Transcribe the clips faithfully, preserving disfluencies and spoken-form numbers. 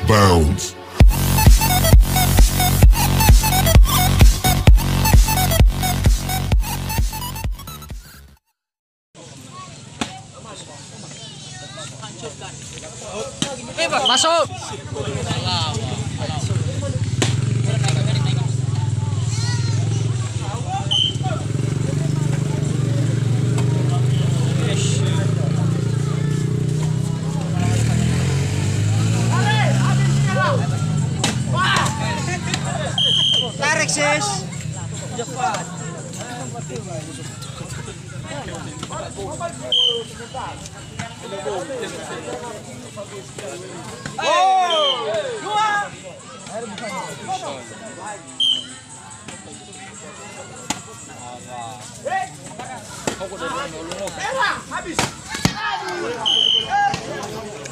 Bounce. Masuk. Tarik, sis.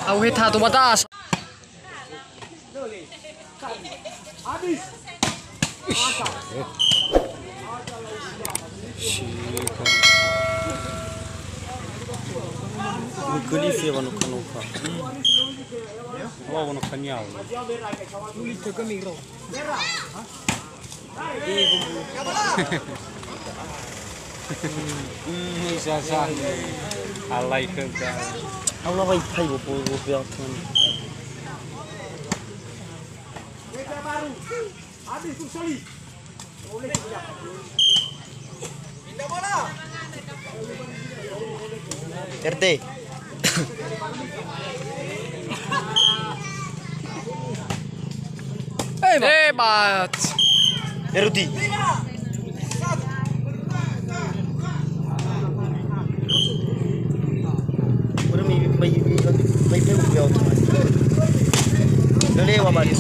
Au heta tu batas. Mukuli fe wano kanoka. Wa wano kaniau. Hmm, bisa sa. Alai ke ga. Au la Wi-Fi wo, wo, wo, wo. R T. Hebat. Hebat. Heruti. Ora mi, mi, mi, mi, mi, mi, mi, mi, mi, mi. Lelewa bali.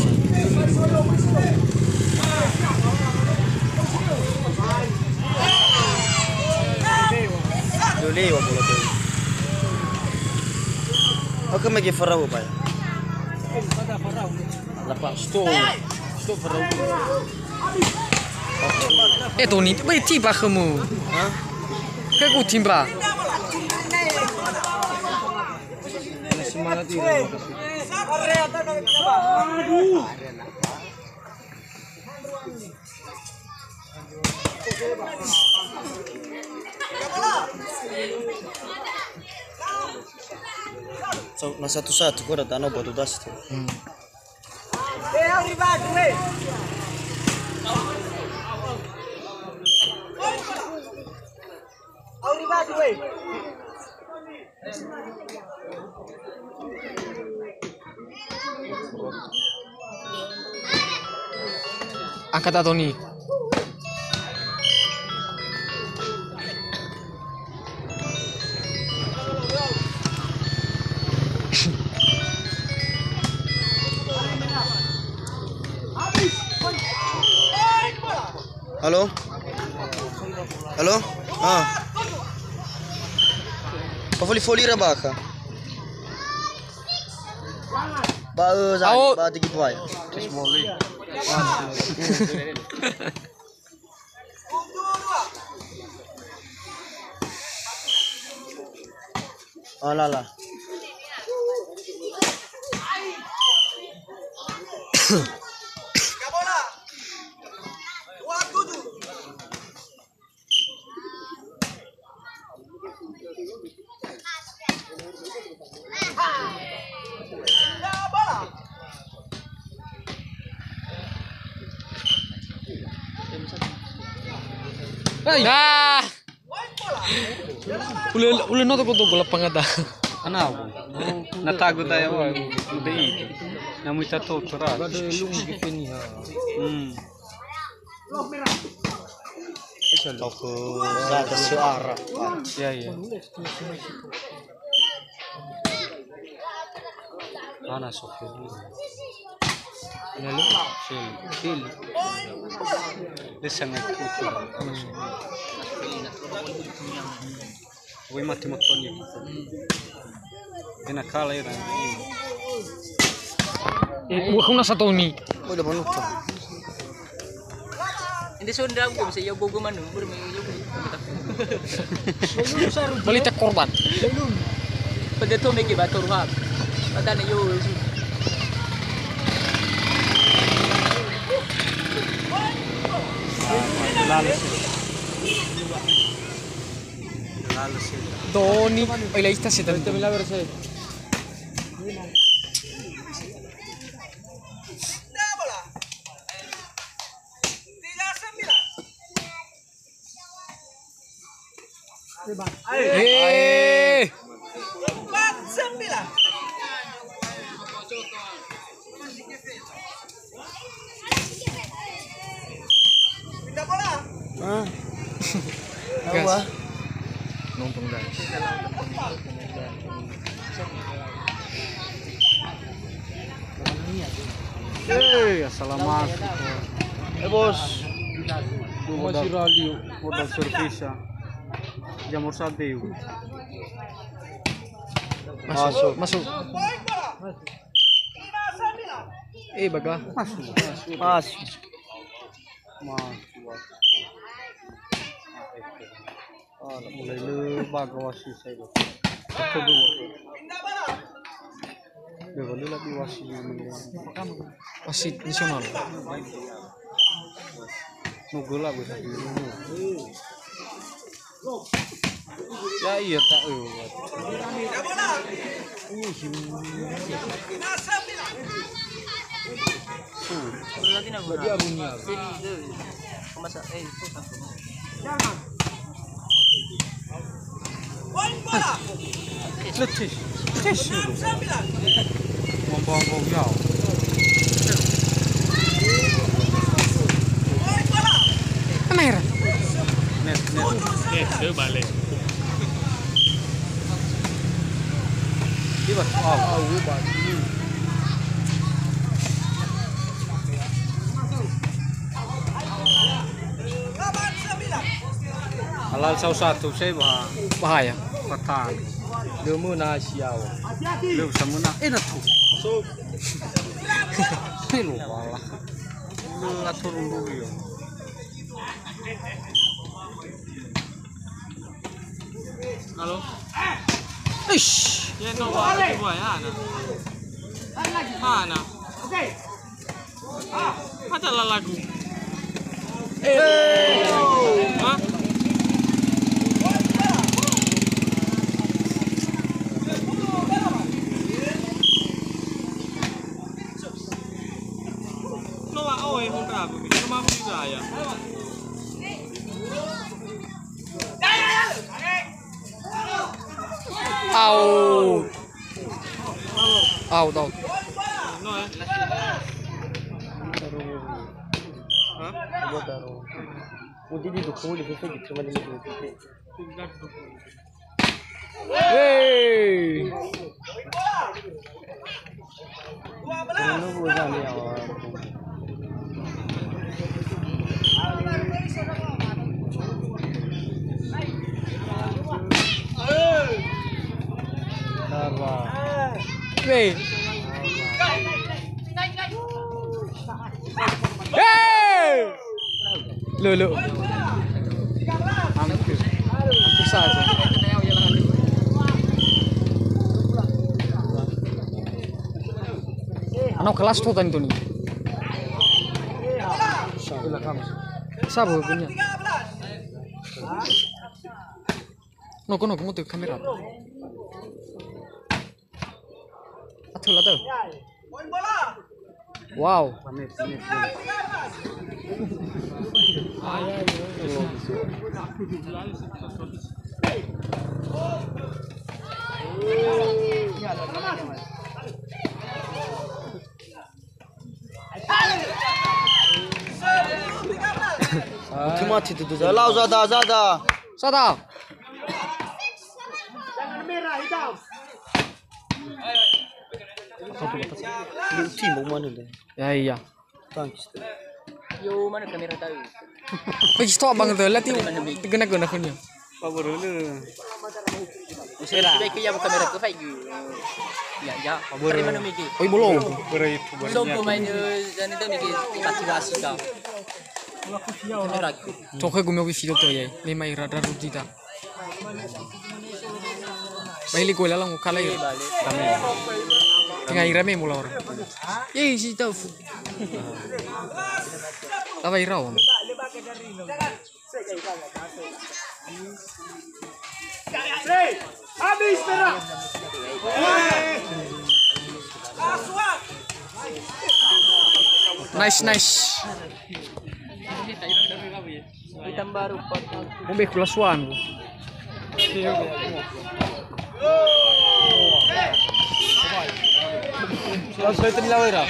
Lelewa bola tu. Oke, mege farau apa ya? Lapa, stop. Stop farau. Eh, Toni, bai tiba khömu. Ha? Ke ku timba. Semangat ini. So, na satu-satu, kau datang, no, batu das tu. Hmm. Angkat, Toni. Halo? Halo? Ah. Fafoli-foli ira bakha. Ba, eh, zani, ba tigi tuai. Ah, la, la. Hai. Ah. Ule, ule no togo-togo lapangada. Ana aku. Na tagu ta ya, wa, udah itu. Namu ita to tera. Hmm. Toku zada suara. Ya, ya. Mana Sofeli? Lalu? Sel. Sel. Dia sangat kuat. Woi, mati motornya. Ena kala ira. Eh, wa kuna sa Toni. Woi, udah penuh tuh. Ende so ndra'ugö, bisa ya'ugö manö, börö me ya'ugö. Beli tek korban. Pada to mege ba toru ha. Pada ne yo. Doni, oi la ita sita. Eh. Hah? Gas. Nonton, guys. Eh, assalamualaikum. Eh, bos. Masih rali. Modal servis ya. Jamur sate yuk. Masuk, masuk. Eh, baga. Masuk. Masuk. Masuk. Ah, mulai le baga wasit saya. Satu dua. Dia balik lagi wasit di mana? Wasit nasional. Nugel aku tadi. Ya iya tak, eh. Berarti aku. Jadi aku niat. Letih. Letih. Ngomong-ngomong ya. Kamera. Net, net. Net, balik. Iwas, oh. Halal saus satu, saya bah. Bahaya. Fatal. Dua muna siau. Lu samuna. Eh, natu. So. Lu wala. Lu atur dulu ya. Halo. Ish. Ya, no, wala, ya, mana? Mana? Oke. Mata lalagu. Eh. Hah? No, wa, oh, eh, hondragu. No, ma, hondragu ya. Au. Au, tau. Hei. Hei. Hei. Lö, lö. Hampir. Hampir saja. Anau kelas tuh tadi tuh nih. Sabar punya. No, no, kamu tuh kamera. Atau lah tuh. Wow. Mati, mati tuh, tuh. Lau, Zada, Zada. Zada. Lu tim mau mana deh? Ya, iya. Tangkis. Yo, mana kamera tahu? Pergi stop bang tuh, lihat tim. Gena-gena punya. Paburu lu. Usera. Baik ya, bukan kamera tuh, Pak. Ya, ya. Terima nomor iki. Oi, bolo. Sopo main, eh, dan itu nih, kasih kasih kau. Kamera aku. Coba gue mau video tuh ya. Ini main radar rutita. Ba hili gol lalang ukala ira. Rame. Tenga ira me mula ora. Ye, si tau. Tawa ira on. Habis, merah. Nice, nice. Tambah rupa. Ngombe ku lasuan ku. Langsung itu dilawera.